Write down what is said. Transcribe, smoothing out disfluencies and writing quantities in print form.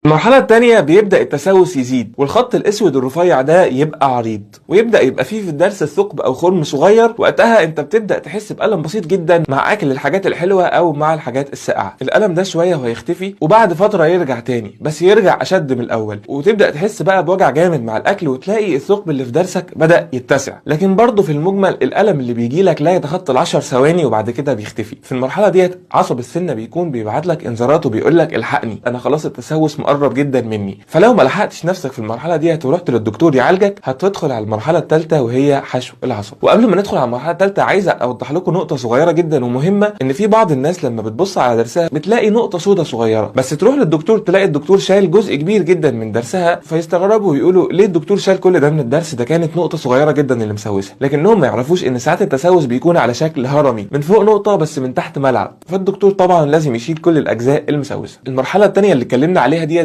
المرحلة الثانية بيبدأ التسوس يزيد، والخط الاسود الرفيع ده يبقى عريض، ويبدأ يبقى فيه في الضرس ثقب او خرم صغير. وقتها انت بتبدأ تحس بألم بسيط جدا مع اكل الحاجات الحلوة او مع الحاجات الساقعة. الألم ده شوية وهيختفي، وبعد فترة يرجع تاني، بس يرجع اشد من الاول، وتبدأ تحس بقى بوجع جامد مع الاكل، وتلاقي الثقب اللي في ضرسك بدأ يتسع. لكن برضه في المجمل الألم اللي بيجي لك لا يتخطى ال10 ثواني وبعد كده بيختفي. في المرحلة ديت عصب السنة بيكون بيبعت لك انذارات وبيقول لك الحقني، انا خلاص التسوس مقرب جدا مني. فلو ما لحقتش نفسك في المرحلة دي ورحت للدكتور يعالجك، هتدخل على المرحلة الثالثة وهي حشو العصب. وقبل ما ندخل على المرحلة الثالثة عايز اوضح لكم نقطة صغيرة جدا ومهمه، ان في بعض الناس لما بتبص على درسها بتلاقي نقطة سوداء صغيرة، بس تروح للدكتور تلاقي الدكتور شايل جزء كبير جدا من درسها، فيستغربوا ويقولوا ليه الدكتور شال كل ده من الدرس، ده كانت نقطة صغيرة جدا اللي مسوسها. لكنهم ما يعرفوش ان ساعات التسوس بيكون على شكل هرمي، من فوق نقطة بس من تحت ملعب، فالدكتور طبعا لازم يشيل كل الاجزاء المسوسه. المرحلة الثانية اللي اتكلمنا عليها ديت